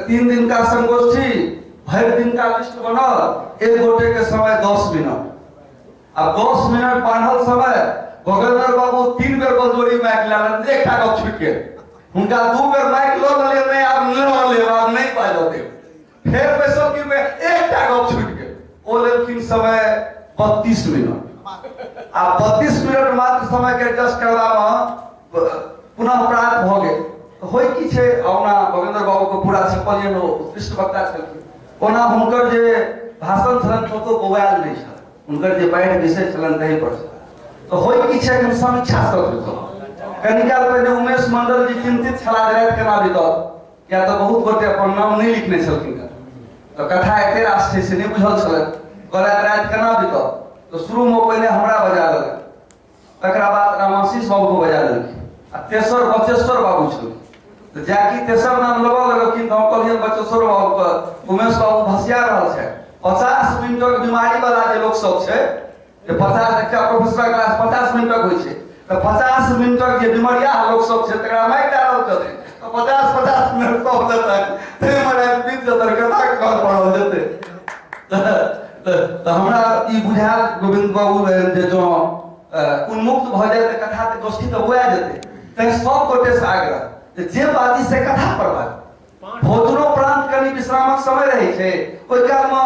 3 दिन का संगोष्ठी, भरि दिन का लिस्ट बनल, एक गोटे के समय 10 मिनट। आ 10 मिनट बान्हल समय भोगेंद्र बाबू 3 बेर बलजोरी माइक लेलनि, एकटा गप छूटि गेल। हुनका 2 बेर माइक लऽ लेलियै, नहि आब लऽ लेब, आब नहि बाजऽ देब। फेर बैसल कि एकटा गप छूटि गेल, ओ लेलखिन समय 32 मिनट। आ 32 मिनट मात्र समय के एडजस्ट करबामे पुनः प्राप्त भऽ गेल। होइ की छै, ओना भोगेंद्र बाबूके पूरा छपल ओ उत्कृष्ट वक्ता छलखिन। ओना हुनकर जे भाषण छलनि कतहु बौआयल नहि छल, हुनकर जे बाढ़ि विषय छलनि ताहि पर। तऽ होइ की छै, एखन समीक्षा सत्र छल। कनी काल पहिने उमेश मंडल जी चिंतित छलाह जे राति केना बीतत, किया तऽ बहुत गोटे अपन नाम नहि लिखने छलखिन, तऽ कथा एते रास छै से नहि बुझल छलनि, कहलथि राति केना बीतत। तऽ शुरूमे पहिने हमरा बजा लेलक, तकरा बाद रामाशीष बाबूके बजा लेलखिन, आ तेसर बचेश्वर बाबू छलखिन। तऽ जाकि तेसर नाम लेबऽ लगलखिन तऽ हम कहलियनि बचेश्वर बाबूके, उमेश बाबू भसिया रहल छथि, 50 मिनटक बीमारी वाला जे लोक सब छै, जे 50 एकटा प्रोफेसर क्लास 50 मिनटक होइ छै, तऽ 50 मिनटक जे बीमरिया लोक सब छै तकरा माइक दए रहल छथिन, तऽ 50-50 मिनट सब देतनि, ताहिमे राति बीत जेतनि, कथा घर पढ़ल जेतै। तऽ हमरा ई बुझायल गोविन्द बाबू जे जँ उन्मुक्त भऽ जाय तऽ कथा तऽ गोष्ठी तऽ हुए जेतै। तैँ सब गोटेसँ आग्रह जे जे बाजी से कथा पर बाजी। भोजनोपरांत कनि विश्रामक समय रहै छै, ओहि कालमे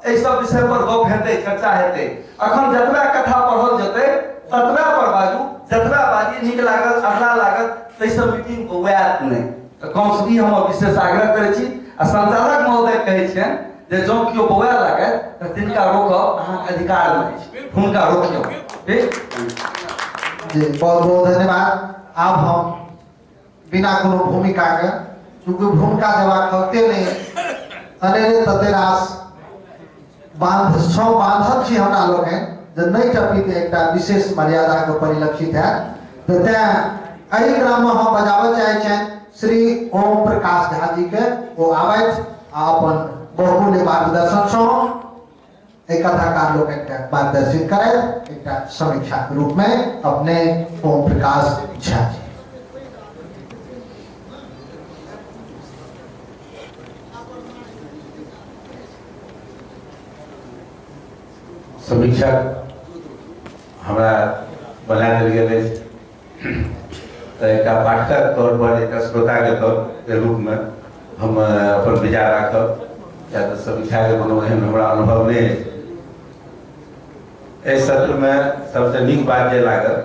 एहि सब विषय पर गप हेतै, चर्चा हेतै। अखन जतबा कथा पढ़ल जेतै ततबा पर बाजू, जतबा बाजी नीक लागल अधला लागल ताहिसँ मीटिंग बौआयत नहि। तऽ कमसँ ई हम विशेष आग्रह करै छी। आ संचालक महोदय कहै छियनि जे जँ केओ बौआए लागत तऽ तिनका रोकब अहाँके अधिकार नहि अछि, हुनका रोकियौ। ठीक जी, बहुत बहुत धन्यवाद। आब हम बिना कोनो भूमिका के, चूँकि भूमिका देबाक हके नहि, अनेरे तते रास बांध सौ बांधल छी हमरा लोकनि जे नहि टपी तऽ एकटा विशेष मर्यादाके परिलक्षित हैत। तऽ तेँ एहि क्रममे हम बजाबऽ चाहै छियनि श्री ओम प्रकाश झा जीके, ओ आबथि आ अपन बहुमूल्य मार्गदर्शनसँ एहि कथाकार लोकनिके मार्गदर्शित करैत एकटा समीक्षाक रूपमे अपने ओम प्रकाश झा जी। समीक्षक हमरा बना देल गेल अछि तऽ एकटा पाठकक तौर पर, एकटा श्रोताके तौर के रूपमे हम अपन विचार राखब, किया तऽ समीक्षाके कोनो एहन हमरा अनुभव नहि अछि। एहि सत्रमे सबसँ नीक बात जे लागल,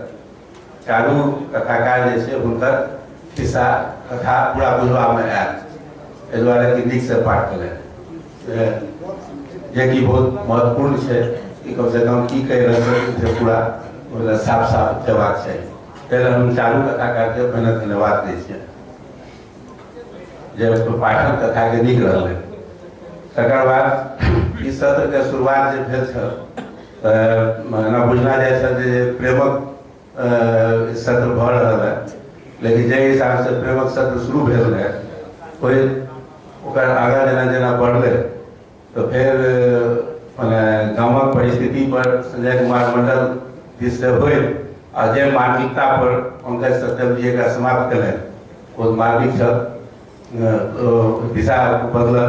चारू कथाकार जे छै हुनकर खिस्सा कथा पूरा बुझबामे आयल, एहि दुआरे कि नीकसँ पाठ केलनि, जेकि बहुत महत्वपूर्ण छै कि कमसँ कम की कहि रहल छथिन से पूरा ओहि साफ साफ देबाक चाही। ताहि लए हम चारू कथाकारके पहिने धन्यवाद दै छियनि जे पाठन कथाके नीक रहलै। तकर बाद ई सत्रके शुरुआत जे भेल छल तऽ एना बुझना जाइ छल जे प्रेमक सत्र भऽ रहल है, लेकिन जाहि हिसाबसँ प्रेमक सत्र शुरू भेल रहै ओहि ओकर आगाँ जेना जेना बढ़लै तऽ फेर मने गामक परिस्थिति पर संजय कुमार मंडल दिससँ होइत आ जे मार्मिकता पर पंकज सत्यम जी एकरा समाप्त केलनि ओ मार्मिक छल, दिशा बदलल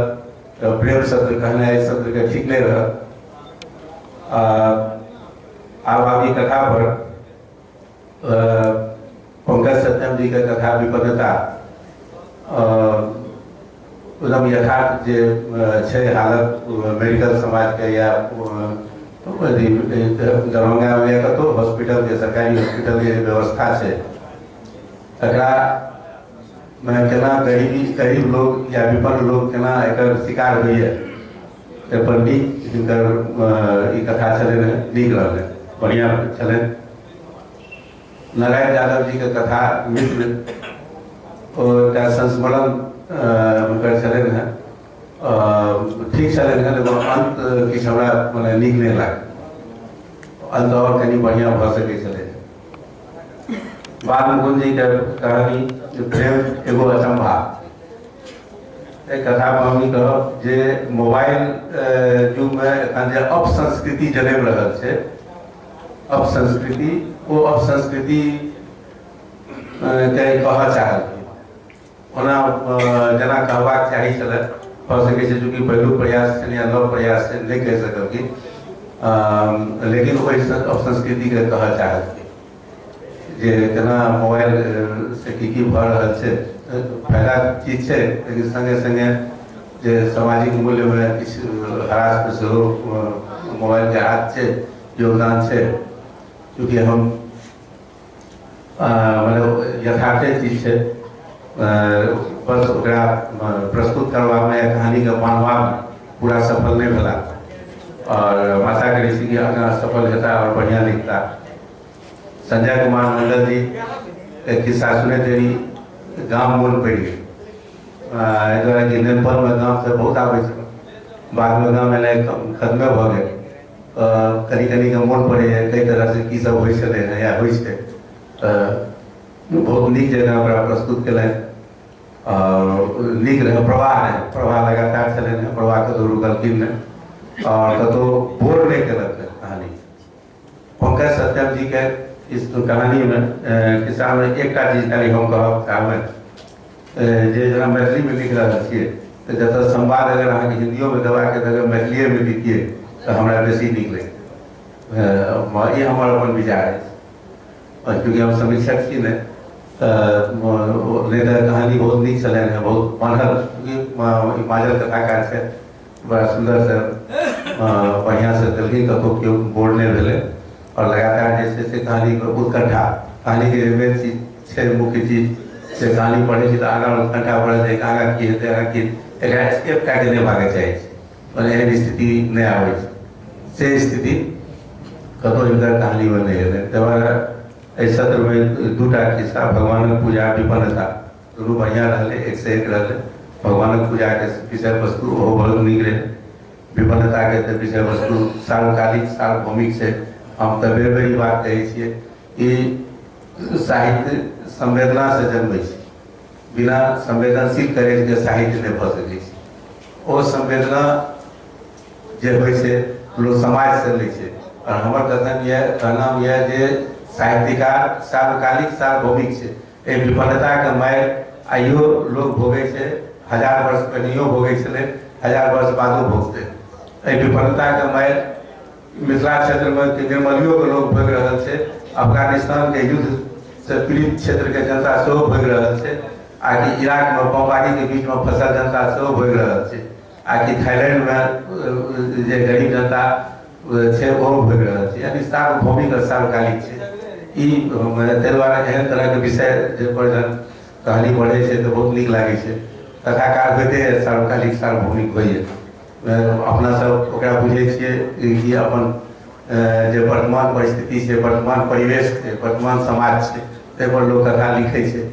तऽ प्रेम सत्र कहने एहि सत्रके ठीक नहि रहल। आब आबी कथा पर, पंकज सत्यम जी के कथा विपन्नता एकदम यथार्थ जे छै हालत मेडिकल समाज के या दरभंगा में या कतहु हॉस्पिटल के, सरकारी हॉस्पिटल के जे व्यवस्था छै तकरा मे केना गरीब लोग या विपन्न लोग केना एकर शिकार होइए ताहिपर नीक हिनकर ई कथा छलनि हेँ, नीक रहलै, बढ़िआँ छलनि। नारायण यादव जी के कथा मित्र ओ एकटा संस्मरण हुनकर छलनि हेँ, ठीक छलनि हेँ, लेकिन अन्त किछु हमरा मने नीक नहि लागल, अन्त आओर कनि बढ़िआँ भऽ सकै छलै। बाल मुकुंद जी के कहानी प्रेम एगो अचंभा, एहि कथामे हम ई कहब जे मोबाइल युगमे एखन जे अपसंस्कृति जनमि रहल छै, अपसंस्कृति, ओ अपसंस्कृति के कहऽ चाहलखिन। ओना जेना कहबाक चाही छलै भऽ सकै छै चूँकि पहिलुक प्रयास छलै या नव प्रयास छै नहि कहि सकब कि लेकिन ओहि अपसंस्कृतिके कहऽ चाहत जे केना मोबाइल से की की भऽ रहल छै। फायदा चीज छै लेकिन संगे संगे जे सामाजिक मूल्यमे किछु ह्रासमे सेहो मोबाइलके हाथ छै, योगदान छै। चूँकि हम मतलब यथार्थे चीज छै, बस ओकरा प्रस्तुत करबामे या कहानीके बान्हबामे पूरा सफल नहि भेला और आशा करै छी कि आगाँ सफल हेता और बढ़िआँ लिखता। संजय कुमार मंडल जी के खिस्सा सुनैत देरी गाम मोन पड़ि गेल। एहि दुआरे कि नेनपनमे गामसँ बहुत आबै छलहुँ, बादमे गाम एनाइ खत्मे भऽ गेल। कनि कनिके मोन पड़ैए कई तरहसँ की सब होइ छलै हँ या होइ छै। तऽ बहुत नीक जकाँ ओकरा प्रस्तुत केलनि और नीक रहै, प्रवाह रहै, प्रवाह लगातार छलनि हँ, प्रवाह कतहु रुकलखिन नहि और कतहु बोर नहि केलक कहानी। पंकज सत्यम जी के इस कहानी में खिस्सा में एकटा चीज खाली हम कहब चाहबै जे जेना मैथिली में लिख रहल छियै तऽ जतऽ संवाद अगर अहाँके हिन्दियो में देबाक तऽ अगर मैथिलीए में लिखिए तऽ हमरा बेसी नीक लगतै। ई हमर अपन विचार अछि और चूँकि हम समीक्षक छी ने तऽ नहि तऽ कहानी बहुत नीक छलनि हेँ, बहुत बान्हल, चूँकि बाजल कथाकार छै, बड़ा सुन्दरसँ बढ़िआँसँ देलखिन, कतहु केओ बोर नहि भेलै और लगातार जे छै से कहानीके उत्कंठा, कहानीके जे मेन चीज छै, मुख्य चीज से कहानी पढ़ै छी तऽ आगाँ उत्कंठा बढ़ल जाइ, आगाँ की हेतै, आगाँ की, एकरा स्केप कए कऽ नहि भागय चाहै छै, मने एहन स्थिति नहि आबै छै, से स्थिति कतहु हिनकर कहानीमे नहि एलै। ताहि दुआरे एहि सत्रमे दूटा खिस्सा, भगवानक पूजा, विपन्नता, दुनू बढ़िआँ रहलै, एक से एक रहलै। भगवानक पूजाके विषय वस्तु ओहो बहुत नीक रहै, विपन्नताके तऽ विषय वस्तु सार्वकालिक सार्वभौमिक छै। हम तऽ बेर बेर ई बात कहै छियै कि साहित्य संवेदनासँ जन्मै छै, बिना संवेदनशील करैके साहित्य नहि भऽ सकै छै। ओ संवेदना जे होइ छै लोक समाजसँ लै छै और हमर कथन यऽ, कहनाम यऽ जे साहित्यकार सार्वकालिक सार्वभौमिक छै। एहि विपन्नताके मारि आइयो लोक भोगै छै, 1000 वर्ष पहिनहियो भोगै छलै, 1000 वर्ष बादो भोगतै। एहि विपन्नताके मारि मिथिला क्षेत्रमे निर्मलियोके लोक भोगि रहल छै, अफगानिस्तानके युद्धसँ पीड़ित क्षेत्रके जनता सेहो भोगि रहल छै, आ कि इराकमे बमबारीके बीचमे फसल जनता सेहो भोगि रहल छै, आ कि थाईलैंडमे जे गरीब जनता छै ओहो भोगि रहल छै। यानी सार्वभौमिक और सार्वकालिक छै ई। ताहि दुआरे एहन तरहके विषय जे पर जहन कहानी पढ़ै छै तऽ बहुत नीक लागै छै। कथाकार होइते सार्वकालिक सार्वभौमिक होइए, अपना सब ओकरा बुझै छियै कि अपन जे वर्तमान परिस्थिति छै, वर्तमान परिवेश छै, वर्तमान समाज छै, ताहिपर लोक कथा लिखै छै,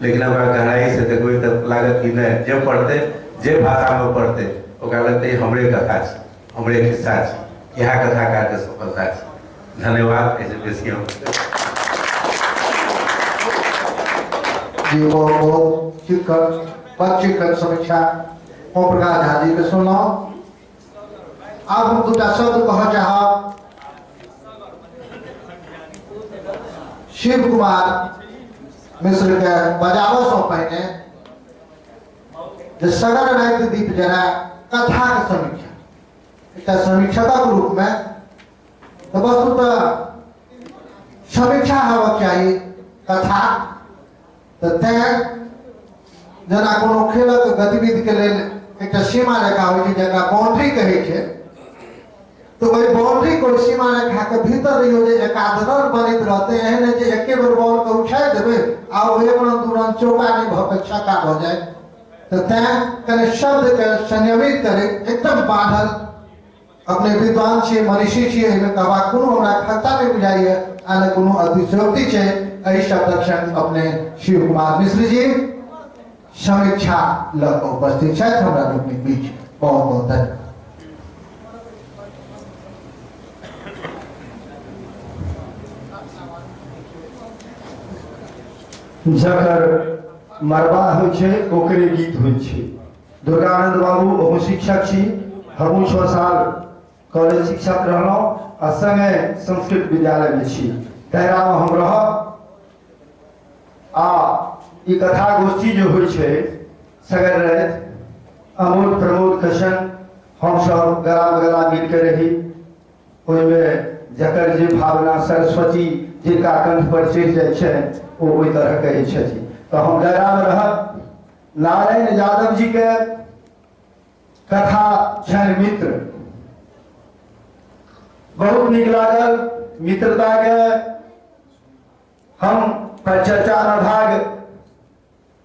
लेकिन ओकरा गहराइसँ देखबै तऽ लागत कि नहि, जे पढ़तै जे भाषामे पढ़तै ओकरा लगतै हमरे कथा छै, हमरे खिस्सा छै। इएह कथाकारके सफलता छै। धन्यवाद। एहिसँ बेसी हम जी बहुत बहुत चिक्कन बड़ चिक्कन समीक्षा ओम प्रकाश झा जी के सुनलहुँ। आब हम दूटा शब्द कहऽ चाहब। शिव कुमार मिश्र के बजाबऽ सँ पहिने जे सगर राति दीप जरा कथा के समीक्षा एकटा समीक्षकक रूप में तऽ वस्तुतः समीक्षा होबक चाही कथा, तऽ तैं जेना कोनो खेलक गतिविधिके लेल एकटा सीमा रेखा होइ छै जकरा बाउंड्री कहै छै, तऽ ओहि बाउंड्री के ओहि सीमा रेखाके भीतर रहियौ जे एकाध रन बनैत रहतै, एहन नहि जे एके बेर बॉलके उछालि देबै आ ओ 1 रन 2 रन चौका नहि भऽ कऽ छक्का भऽ जाय। तऽ तैं कनि शब्दके संयमित करैत एकदम बान्हल अपने विद्वान छियै, मनीषी छियै, एहिमे कहबाक कोनो हमरा खगता नहि बुझाइए आ नहि कोनो अतिशयोक्ति छै। एहि शब्दक संग अपने शिव कुमार मिश्र जी समीक्षा लऽ कऽ उपस्थित छथि हमरा लोकनिक बीच। बहुत बहुत धन्यवाद। जकर मरबा होइ छै ओकरे गीत होइ छै। दुर्गानंद बाबू अहूँ शिक्षक छी, हमहूँ 6 साल कॉलेज शिक्षक रहलहुँ आ संगे संस्कृत विद्यालयमे छी, दायरामे हम रहब। आ ई कथा गोष्ठी जे होइ छै सगर राति अमोद प्रमोद के संग हमसभ गला गला मिलके रही। ओहिमे जकर जे भावना सरस्वती जिनका कंठ पर चढ़ि जाइ छनि ओ ओहि तरह कहै छथिन। तऽ हम दायरामे रहब। नारायण यादव जी के कथा छनि मित्र, बहुत नीक लागल। मित्रता के हम परिचर्चा में भाग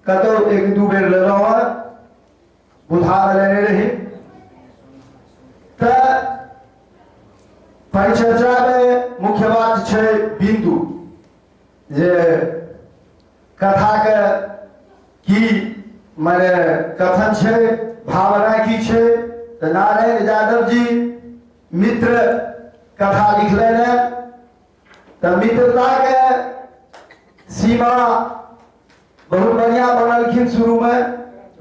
कतौ एक दू बेर लेलहुँ हँ, बुधा में लेने रही। तऽ परिचर्चा में मुख्य बात छै बिंदु, जे कथा के की माने कथन छै, भावना की छै। तऽ नारायण यादव जी मित्र कथा लिखलनि हँ। तऽ मित्रता के सीमा बहुत बढ़िया बनलखिन शुरू में,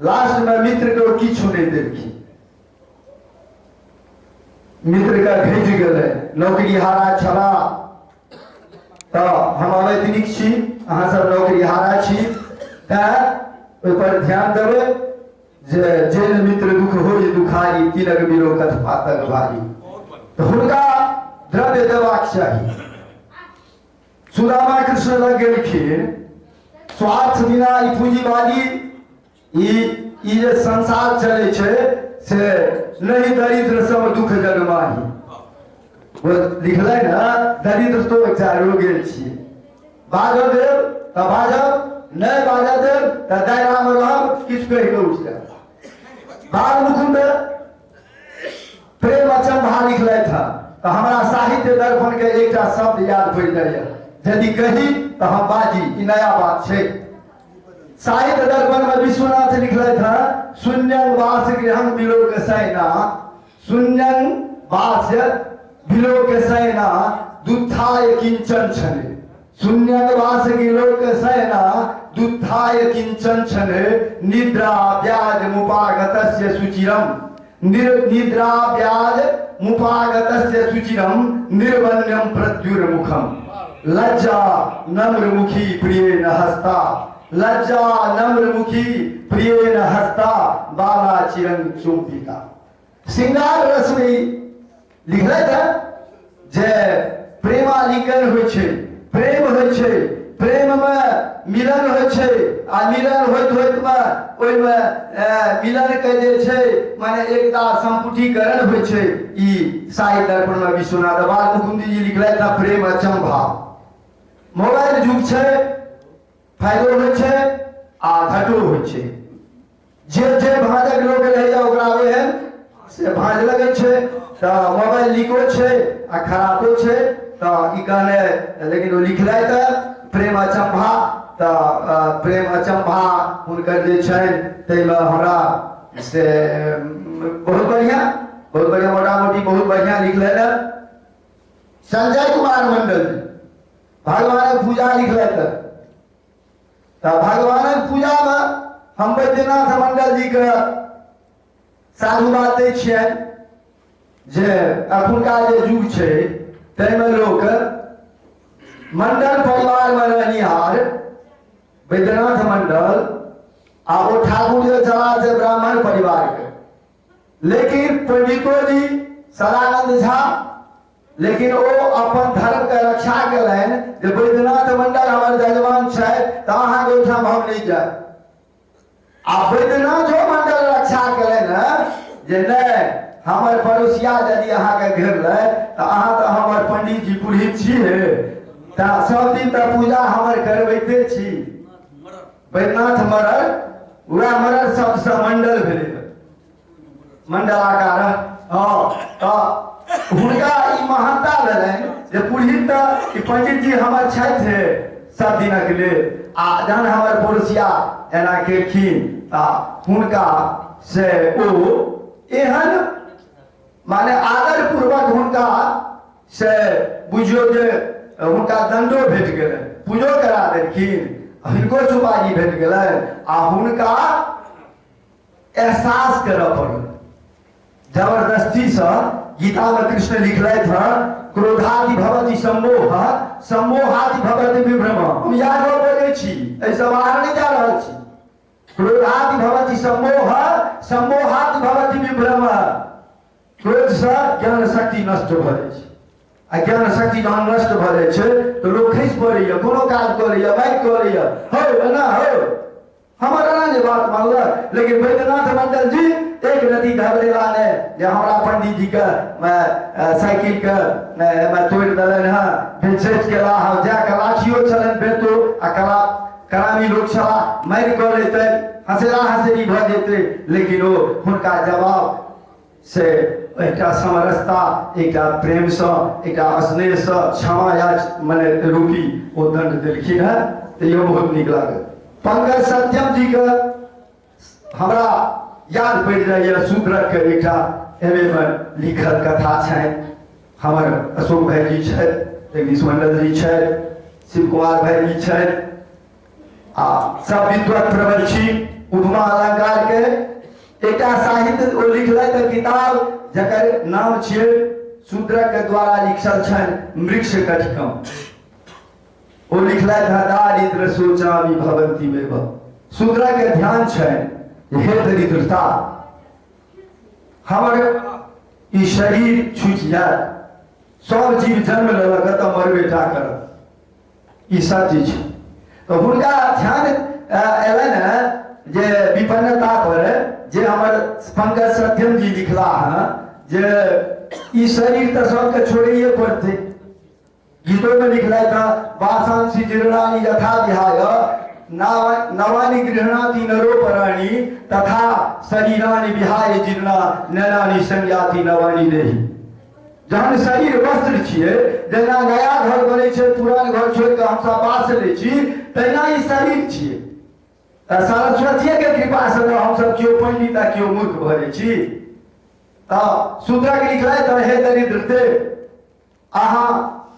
लास्ट में मित्र के किछु नहीं देलखिन, मित्र के घटि गेलै, नौकरी हारा छला। तऽ हम अवैतनिक छी, अहाँ सब नौकरी हारा छी, तैं ओहिपर ध्यान देबै जे जेन मित्र दुख होई दुखारी तिलक बिरो कथ पातक भारी। तऽ हुनका द्रव्य देबाक चाही। सुदामा कृष्ण लग गेलखिन, स्वार्थ बिना ई पूंजीवादी ई ई जे संसार चलै छै से नहीं दरिद्र सब दुख जगमाही। वो लिखलै ने दरिद्र तो एकटा रोगे छियै, बाजऽ देब तऽ बाजब, नहि बाजऽ देब तऽ दायरामे रहब, किछु कहि कऽ उठि जायब। बाल मुकुंद प्रेम अचंभा लिखलथि हँ, तऽ हमरा साहित्य दर्पण के एकटा शब्द याद पड़ि जाइए, यदि कही तऽ हम बाजी, ई नया बात छै। साहित्य दर्पण में विश्वनाथ लिखलथि हँ, शून्यं वास गृहं विलोक सैना, शून्यं वास विलोक सैना दुत्थाय किंचन छने, शून्यं वास विलोक सैना दुत्थाय किंचन छने, निद्रा व्याज मुपागतस्य सुचिरम, निद्रा व्याज मुपागतस्य सुचिरम निर्वन्यम प्रत्युर्मुखम, लज्जा नम्रमुखी प्रिय न हस्ता, लज्जा नम्रमुखी प्रिय न हस्ता, बाला चिरंग चुंबिका। श्रृंगार रस में लिखले थे जे प्रेमालिंगन होइ छै, प्रेम होइ छै, प्रेम में मिलन होइ छै, आ मिलन होइत होइत में ओहिमे मिलन के जे छै माने एकता संपुटीकरण होइ छै। ई साहित्य दर्पण में विश्वनाथ बाल मुकुंदी जी लिखले था प्रेम अचंभा। मोबाइल युग छै, फायदो होइ छै आ घटो होइ छै। जे जे भाँजक लोक रहैया ओकरा ओहन से भाँज लगै छै। तऽ मोबाइल नीको छै आ खराबो छै। तऽ ई कहने लेकिन ओ लिखलै तऽ प्रेम अचंभा, तऽ प्रेम अचंभा हुनकर जे छनि ताहिमे हमरा से बहुत बढ़िया, बहुत बढ़िया, मोटा मोटी बहुत बढ़िया लिखलनि हँ। संजय कुमार मंडल जी भगवानक पूजा लिखलथि। तऽ भगवानक पूजामे हम बैद्यनाथ मंडल जीके साधुवाद दै छियनि जे अखुनका जे युग छै ताहिमे लोक मंडल परिवारमे रहनिहार बैद्यनाथ मंडल आ ओ ठाकुर जे छलाह से ब्राह्मण परिवारके, लेकिन पंडितो जी सदानंद झा, लेकिन ओ अपन धर्म के रक्षा केलनि जे बैद्यनाथ मंडल हमर जजमान छथि तऽ अहाँके ओहिठाम हम नहि जायब। आ बैद्यनाथो मंडल रक्षा केलनि हँ जे नहि, हमर पड़ोसिया यदि अहाँके घेरलै तऽ अहाँ तऽ हमर पंडित जी पुरोहित छी हे, तऽ सब दिन तऽ पूजा हमर करबैते छी। बैद्यनाथ मरर, वएह मरर शब्दसँ मंडल भेलै, मंडलाकार। हाँ, तऽ हुनका ई महानता भेलनि जे पुरोहित तऽ ई पंडित जी हमर छथि सब दिनक लेल, आ जहन हमर पड़ोसिया एना केलखिन तऽ हुनका से ओ एहन माने आदर पूर्वक हुनका से बुझियौ जे हुनका दंडो भेट गेलनि, पूजो करा देलखिन, हिनको सुपारी भेट गेलनि आ हुनका एहसास करऽ पड़ल जबरदस्तीसँ। गीतामे कृष्ण लिखलथि हँ क्रोधादि भवति सम्मोह, सम्मोहादि भवति विभ्रम। हम याद बजै छी, एहिसँ बाहर नहि जा रहल छी। क्रोधादि भवति सम्मोह, सम्मोहादि भवति विभ्रम। क्रोधसँ ज्ञान शक्ति नष्ट भऽ जाइ छै, आ ज्ञान शक्ति जहन नष्ट भऽ जाइ छै तऽ लोक खसि पड़ैए, कोनो काज कऽ लैए, बाइक कऽ लैए, हौ एना हौ हमर एना जे बात मानलक। लेकिन बैद्यनाथ मंडल जी एक रति घबरेला ने जे हमरा पंडित जी के साइकिल के तोड़ि देलनि हँ, बेचैत केला हँ, जाके लाठियो छलनि बेतो आ कला करामी लोक छला, मारि कऽ लेतनि, हँसेला हँसेरी भऽ जेतै। लेकिन ओ हुनका जवाब से एकटा समरसता, एकटा प्रेमसँ, एकटा स्नेहसँ क्षमा याच मने रूपी ओ दंड देलखिन हँ, तऽ इहो बहुत नीक लागल। पंकज सत्यम जीके हमरा याद पड़ि जाइए शूद्रकके एकटा एम ए मे लिखल कथा छनि। हमर अशोक भाईजी छथि, जगदीश मंडल जी छथि, शिव कुमार भाईजी छथि, आ सब विद्वत प्रवर छी। उपमा अलंकार के एकटा साहित्य ओ लिखलथि किताब जकर नाम छियै शूद्रक के द्वारा लिखल छनि वृक्ष कटिकम। ओ लिखलथि हँ दारिद्र सोचामि भवंती में। शूद्रक के ध्यान छनि हे दरिद्रता, हमर ई शरीर छुटि जायत, सब जीव जन्म लेलक तऽ मरबे टा करत, ई सत्य छै। तऽ हुनका ध्यान एलनि हँ जे विपन्नता पर जे हमर पंकज सत्यम जी लिखला हँ जे ई शरीर तऽ सबके छोड़ैए पड़तै। गीतोमे लिखलथि हँ वासांसी जीर्णानि यथा विहाय नवानि गृहणाति नरोपराणि तथा शरीरानि विहाय जीर्णा नैनानि संयाति नवानि देहि। जहन शरीर वस्त्र छियै, जेना नया घर बनै छै पुरान घर छोड़ि कऽ हमसब वास लै छी, तहिना ई शरीर छियै। तऽ सरस्वतीये के कृपासँ ने हमसब केओ पंडित आ केओ मूर्ख भऽ जाइ छी। तऽ शूद्रक लिखलथि तऽ हे दरिद्रते, अहाँ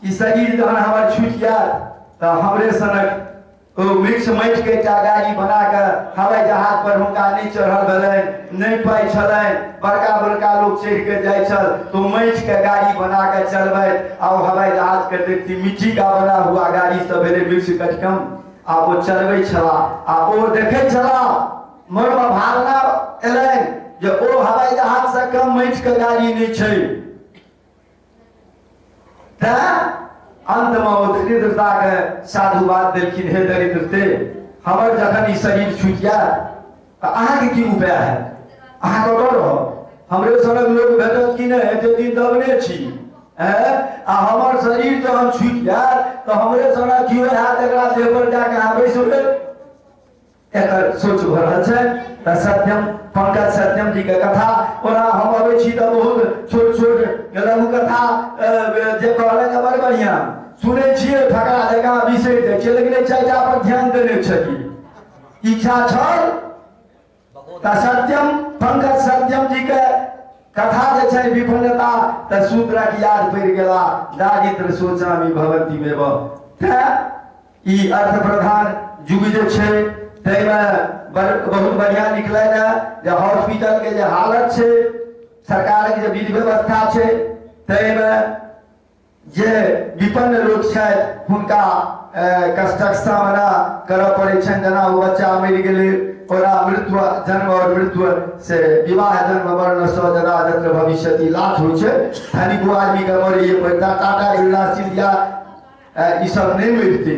ई शरीर जहन हमर छुटि जायत तऽ हमरे सनक ओ वृक्ष माटि के एकटा गाड़ी बना कऽ हवाई जहाज पर हुनका नहि चढ़ल भेलनि, नहि पाइ छलनि, बड़का बड़का लोक चढ़ि के जाइ छल, तो माटि के गाड़ी बना कऽ चलबैत आ ओ हवाई जहाज के देखती मिट्टी का बना हुआ गाड़ी सब भेलै वृक्ष कटकम, आ ओ चलबै छला आ ओ देखै छला। मनमे भावना एलनि जे ओ हवाई जहाज से कम माटि के गाड़ी नहि छै। तैं अंतमे ओ दरिद्रताके साधुवाद देलखिन, हे दरिद्रते, हमर जखन ई शरीर छूटि जायत तऽ अहाँके की उपाय हैत, अहाँ कतऽ रहब, हमरे सनक लोक भेटत कि नहि, एते दिन दबने छी आ हमर शरीर जहन छूटि जायत तऽ हमरे सनक केओ हैत एकरा देह पर जाके अहाँ बैसबै। एकर सोच भऽ रहल छै। तऽ सत्यम पंकज सत्यम जी के कथा, ओना हम अबै छी तऽ बहुत छोट छोट लघु कथा जे कहलनि बड़ बढ़िया सुनै छियै, फकरा जकाँ बिसरि जाइ छियै, लेकिन एहि चारिटा पर ध्यान देने छलियै, इच्छा छल। तऽ सत्यम पंकज सत्यम जी के कथा जे छै विपन्नता, तऽ शूद्रक याद पड़ि गेला दारिद्र सोचामी भवंती मेव। तें ई अर्थ प्रधान युग जे छै ताहिमे बहुत बढ़िया लिखलनि हँ जे हॉस्पिटल के जे हालत छै, सरकारक जे विधि व्यवस्था छै, ताहिमे जे विपन्न लोक छथि हुनका कष्टक सामना करऽ पड़ै छनि। जेना ओ बच्चा मरि गेलै, ओकरा मृत्यु जन्म और मृत्यु से विवाह जन्म वर्ण स जदा जत्र भविष्यति लाथ होइ छै। धनिको आदमीके मरैए पड़ता, टाटा बिरला सिंधिया ई सब नहि मरितै,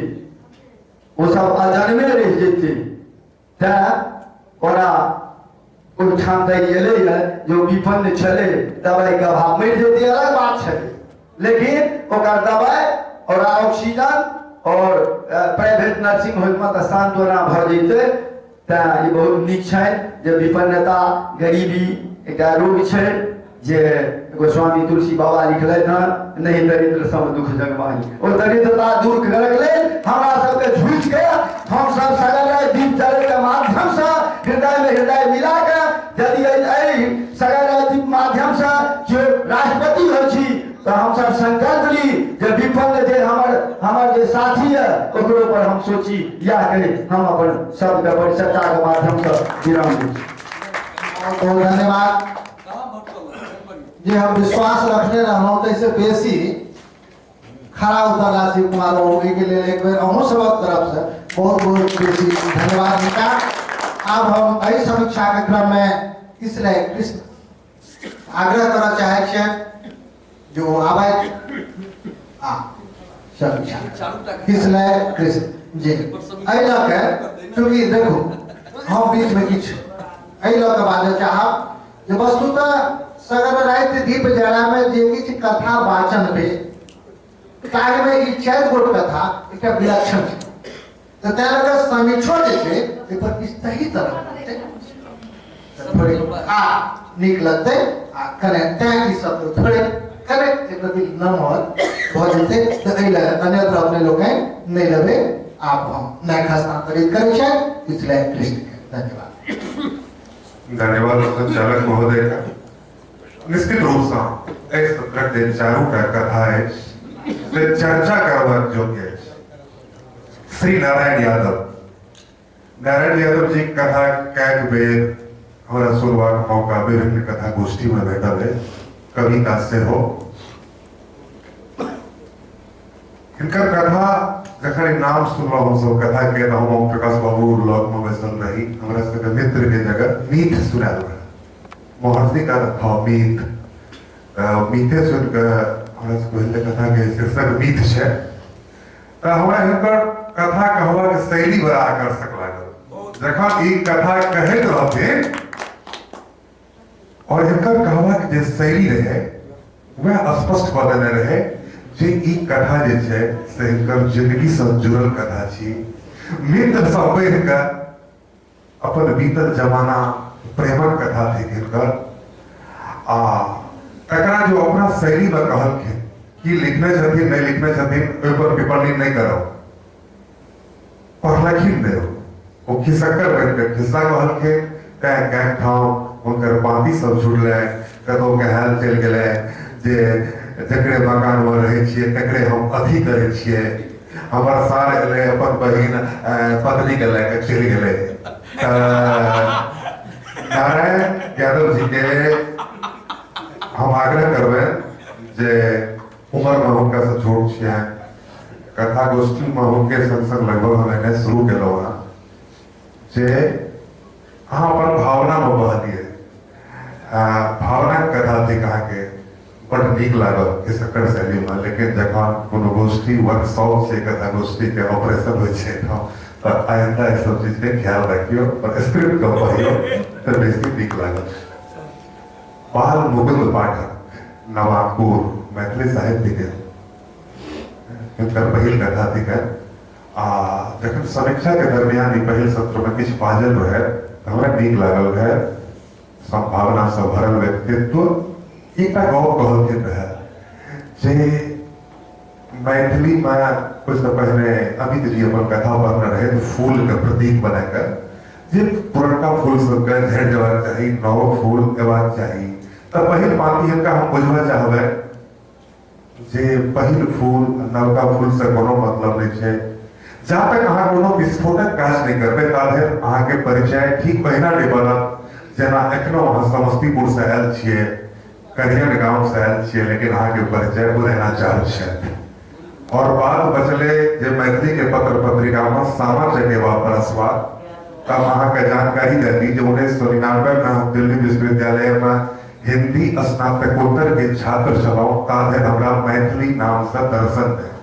ओ सब अजन्मे रहि जेतै। तैं ओना ओहिठाम तऽ ई एलैए जे ओ विपन्न छलै, दवाइके अभाव, मरि जेतै अलग बात छलै, लेकिन ओकर दवाइ और ऑक्सीजन और प्राइवेट नर्सिंग होममे तऽ सान्त्वना भऽ जेतै। तैं ई बहुत नीक छनि जे विपन्नता गरीबी एकटा रोग छै जे गोस्वामी तुलसी बाबा लिखलथि हँ, नहि दरिद्र सम दुख जगमाही। ओ दरिद्रता दूर करक लेल हमरा सबके झुकि के हम सब सगल दीप जले के माध्यम से हृदय में हृदय मिला के यदि एहि सगल दीप माध्यम से जो राष्ट्रपति होइ छी तऽ हम सब संकल्प ली जे विपन्न जे हमर हमर जे साथी है ओकरो पर हम सोची। इएह कहि हम अपन शब्द के परिचर्चा के माध्यम से विराम दै छी। बहुत बहुत धन्यवाद। जे हम विश्वास रखने रहलहुँ ताहिसँ बेसी खड़ा उतरला शिव कुमार बाबू, एहिके लेल एक बेर अहूँ सबक तरफ से बहुत बहुत बेसी धन्यवाद हिनका। आब हम एहि समीक्षाके क्रममे इसलिए कृष्ण आग्रह करऽ चाहै छियनि जे ओ आबथि आ समीक्षा किसलय कृष्ण जी। एहि लऽ के चूँकि देखू हम बीचमे किछु एहि लऽ के बाजऽ चाहब जे वस्तुतः सगर राति दीप जरामे जे किछु कथा वाचन भेल ताहिमे ई 4 गोट कथा एकटा विलक्षण छै, तऽ ताहि लऽ कऽ समीक्षो जे छै ओहिपर किछु सही तरह थोड़े आ नीक लगतै आ कने तैं ई सब थोड़े कने एहि प्रति नमहर भऽ जेतै, तऽ एहि लए अन्यत्र अपने लोकनि नहि लेबै। आब हम माइक हस्तांतरित करै छथि इसलिए कृष्णके धन्यवाद। धन्यवाद संचालक महोदय का। निश्चित रूप से एहि सत्रक जे चारू टा कथा अछि से चर्चा करबाक योग्य अछि। श्री नारायण यादव, नारायण यादव जी कथा कएक बेर हमरा सुनबाक मौका विभिन्न कथा गोष्ठी में भेटल अछि, कविता सेहो। हिनकर कथा जखन ई नाम सुनलहुँ हमसब कथा के, तऽ हम ओम प्रकाश बाबू लग में बैसल रही, हमरा सबके मित्र के जगह मीथ सुनायल रहे, महर्षि का कथा मीथ। मीथे सुनि कऽ हमरा सबके भेल जे कथा के शीर्षक मीथ छै, तऽ हमरा हिनकर कथा कहबाक शैली बड़ा आकर्षक लागल। जखन ई कथा कहैत रहथिन और हिनकर कहबाक जे शैली रहे वएह स्पष्ट कऽ देने रहे जे ई कथा जे छै से हिनकर जिंदगी से जुड़ल कथा छी। मित्र से बढ़ि कऽ अपन बीतल जमाना प्रेमक कथा थिक हिनकर, आ तकरा जो अपना शैली में कहलखिन कि लिखने छथिन नहीं लिखने छथिन ओहि पर टिप्पणी नहीं करब, पढ़लखिन नहीं, ओ खिसक्कर बनि कऽ खिस्सा कहलखिन। तैं कएक ठाम हुनकर पाँति सब छुटलै, कतहु कहल चलि गेलै जे जकरे मकानमे रहै छियै तकरे हम अथी करै छियै, हमर सार एलै अपन बहिन पत्नीके लए कऽ चलि गेलै। तऽ नारायण यादव जी के हम आग्रह करबै जे उम्रमे हुनकासँ छोट छियनि, कथा गोष्ठीमे हुनके संग संग लगभग हम एनाइ शुरू केलहुँ हँ, जे अहाँ अपन भावनामे बहलियै, भावनाके कथा थिक, अहाँके बड नीक लागल शक्कर शैलीमे। लेकिन जखन कोनो गोष्ठी वर्कशॉप छै, कथा गोष्ठीके ऑपरेशन होइ छै तऽ आइंदा ई सब चीजके ख्याल रखियौ और स्क्रिप्ट के पढ़ियौ तऽ बेसी नीक लागल। बाल मुकुंद पाठक नवांकुर मैथिली साहित्य के हिनकर पहिल कथा थिक, आ जखन समीक्षा के दरमियान ई पहिल सत्र में किछु बाजल रहे तऽ हमरा नीक लागल रहे। संभावना से भरल व्यक्तित्व एकटा गप कहलखिन रहे जे मैथिली में ओहिसँ पहिने अमित जी अपन कथा पढ़ने रहे तऽ फूल के प्रतीक बनाकर जे पुरनका फूल सबके झड़ि जेबाक चाही, नव फूल एबाक चाही। तऽ पहिल पाँति हिनका हम बुझबऽ चाहबै जे पहिल फूल नवका फूल से कोनो मतलब नहीं छै। जा तक अहाँ कोनो विस्फोटक काज नहीं करबै ता धरि अहाँके परिचय ठीक ओहिना नहीं बनत जेना एखनो अहाँ समस्तीपुर से आयल छियै, करियन गांव से आयल छियै, लेकिन अहाँके परिचय उदयनाचार्य छथि। और बात बचले जे मैथिली के पत्र पत्रिका में सामा चकेवा परसवा, तब अहाँके जानकारी दे दी जे 1999 में हम दिल्ली विश्वविद्यालय में हिंदी स्नातकोत्तर के छात्र छलहुँ, ता धरि हमरा मैथिली नाम से दर्शन भेल।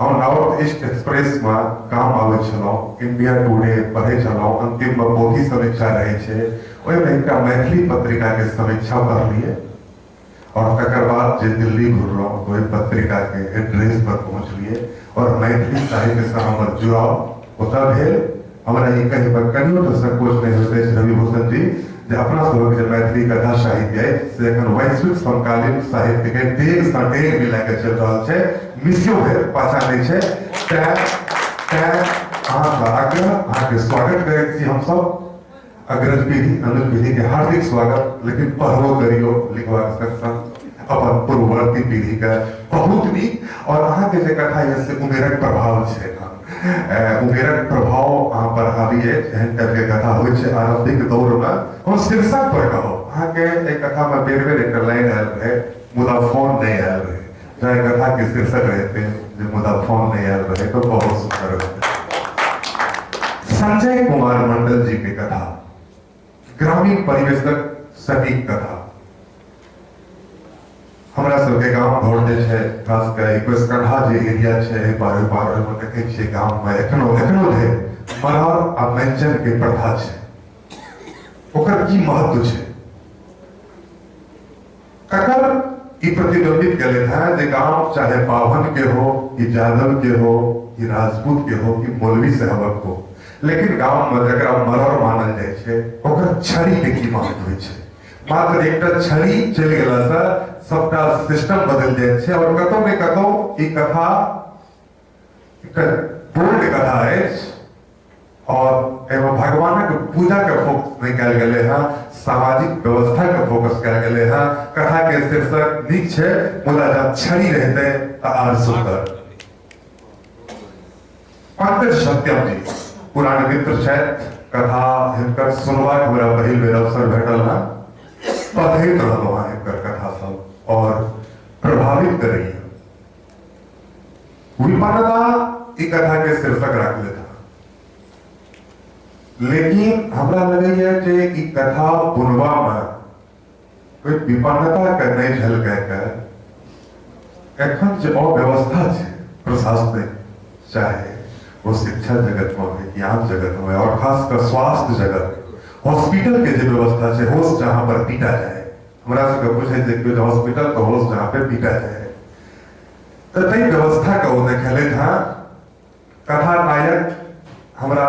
हम नॉर्थ ईस्ट एक्सप्रेस में काम आबै छलहुँ, इंडिया टुडे पढ़ै छलहुँ, अंतिम में पोथी समीक्षा रहै छै, ओहिमे एकटा मैथिली पत्रिका के समीक्षा पढ़लियै और तकर बाद जे दिल्ली घुरलहुँ तऽ ओहि पत्रिका के एड्रेस पर पहुँचलियै और मैथिली साहित्य से हमर जुड़ाव ओतऽ भेल। हमरा ई कहैमे कनियो तऽ संकोच नहि होइत अछि रविभूषण जी जे अपना सबक जे मैथिली कथा साहित्य अछि से एखन वैश्विक समकालीन साहित्य के डेग सँ डेग मिला के चलि रहल छै, मिसियो भरि पाछा नहि छै। तैं तैं अहाँसँ आग्रह, अहाँके स्वागत करैत छी हमसब, अग्रज पीढ़ी अनुज पीढ़ी के हार्दिक स्वागत, लेकिन पढ़बो करियो लिखबाक संग संग अपन पूर्ववर्ती पीढ़ी के बहुत नीक। और अहाँके जे कथा यऽ से उमेरक प्रभाव छै, उमेरक प्रभाव अहाँ पर हावी अछि, एहन टाइप के कथा होइ छै आरंभिक दौर में। हम शीर्षक पर कहब, अहाँके एहि कथा में बेर बेर एकटा लाइन आयल रहे मुदा फोन नहीं आयल रहे, जाहि कथा के शीर्षक रहते मुदा फोन नहि आयल रहै तऽ बहुत सुंदर रहै। संजय कुमार मंडल जी के कथा ग्रामीण परिवेशक सटीक कथा। हमरा सबके गाम घर जे छै, खास कऽ ई कोसकन्हा जे एरिया छै, एहि पार ओहि पार, ओहिमे देखै छियै गाममे एखनो एखनो धरि मरहर आ व्यंजन के प्रथा छै। ओकर की महत्व छै, ककर ई प्रतिबिंबित केलथि हैं जे गाम चाहे बाभन के हो कि जादव के हो कि राजपूत के हो कि मौलवी साहबक हो, लेकिन गाम में जकरा मरर मानल जाइ छै ओकर छड़ी के की महत्व होइ छै। मात्र एकटा छड़ी चलि गेला से सबटा सिस्टम बदलि जाइ छै। और कतौ ने कतौ ई कथा एकटा बोल्ड कथा अछि और एहिमे भगवानक पूजा के फोकस नहीं कयल गेलै हँ, सामाजिक व्यवस्था के फोकस कयल गेलै हँ। कथा के शीर्षक नीक छै, मुदा जब छड़ी रहतै तऽ आर सुंदर। पंकज सत्यम जी पुरान मित्र छथि, कथा हिनकर सुनबाक हमरा पहिल बेर अवसर भेटल हँ। पढ़ैत रहलहुँ हँ हिनकर कथा सब और प्रभावित करैया। विपन्नता ई कथा के शीर्षक राखले था, लेकिन हमरा लगैया जे ई कथा बुनबा में कोई विपन्नता के नहीं झलकै के एखन जे अव्यवस्था छै प्रशासनिक, चाहे वो शिक्षा जगत में हो ज्ञान जगत में, और खासकर स्वास्थ्य जगत, हॉस्पिटल के जे व्यवस्था छै, होश जहाँ पर पीटा जाए। हमरा सबके बुझै छै कि हॉस्पिटल तो होश जहाँ पे पीटा जाए, तऽ ताहि व्यवस्था के ओ देखेलथि हँ। कथा नायक हमरा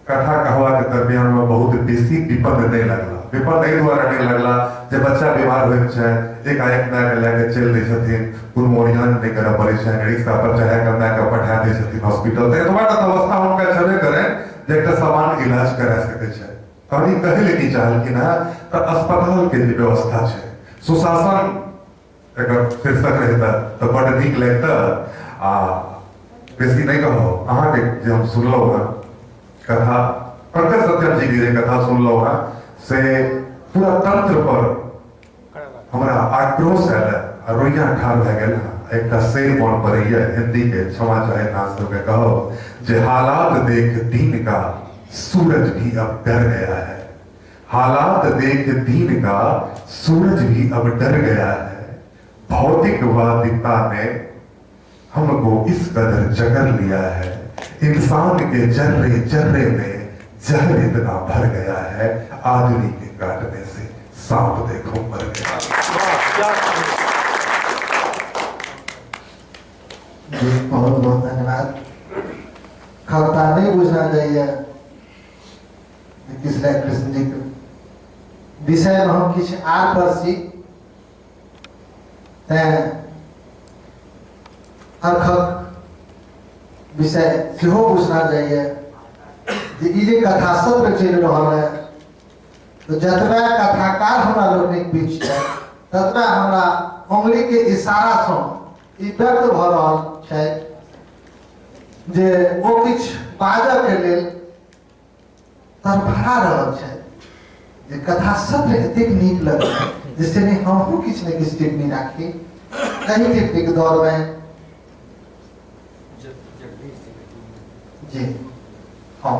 कथा कहबाक दरमियान में बहुत बेसी विपन्न नहीं लगला। विपन्न एहि दुआरे नहीं लगला जे बच्चा बीमार होइत छै, एकाएक मायके लए के चलि दै छथिन, कोनो ओरियान नहि करऽ पड़ै छनि, रिक्शा पर चढ़ा कऽ मायके पठा दै छथिन हॉस्पिटल। तऽ एतबा तऽ अवस्था हुनका छेबे करनि जे एकटा सामान्य इलाज करा सकै छै। तहन ई कहै लए की चाहलखिन हँ, तऽ अस्पताल के जे व्यवस्था छै, सुशासन एकर शीर्षक रहिता तऽ बड्ड नीक लगिता। आ बेसी नहि कहब, अहाँके जे हम सुनलहुँ हँ कथा, पंकज सत्यम जी के जे कथा सुनलहुँ हँ से पूरा तंत्र पर हमरा आक्रोश आयल आ रोइया ठाढ़ भए गेल। एकटा शेर मन पड़ैया हिंदी के, क्षमा चाहे ना सबके कहब, जे हालात देख दिन का सूरज भी अब डर गया है, हालात देख दीन का सूरज भी अब डर गया है, भौतिकवादिता ने हमको इस कदर जकड़ लिया है, इंसान के जर्रे जर्रे में जहर इतना भर गया है, आदमी के काटने से सांप देखो मर गया। जी बहुत बहुत धन्यवाद। खगता नहीं बुझना चाहिए नीतीश राय कृष्ण जी के विषय में हम किछु आर पर छी, तैं अर्थक विषय सेहो बुझना जाइए जे ई जे कथा सत्र चलि रहल है, तऽ जतबा कथाकार हमरा लोकनिक बीच छै ततबा हमरा उंगली के इशारासँ ई व्यक्त भऽ रहल छै जे ओ किछु बाजऽ के लेल तड़फड़ा रहल छथि जे कथा सत्र एतेक नीक लगल जिससे नहि हमहूँ किछु ने किछु टिप्पणी राखी। एहि टिप्पणीके दौरमे जी हाँ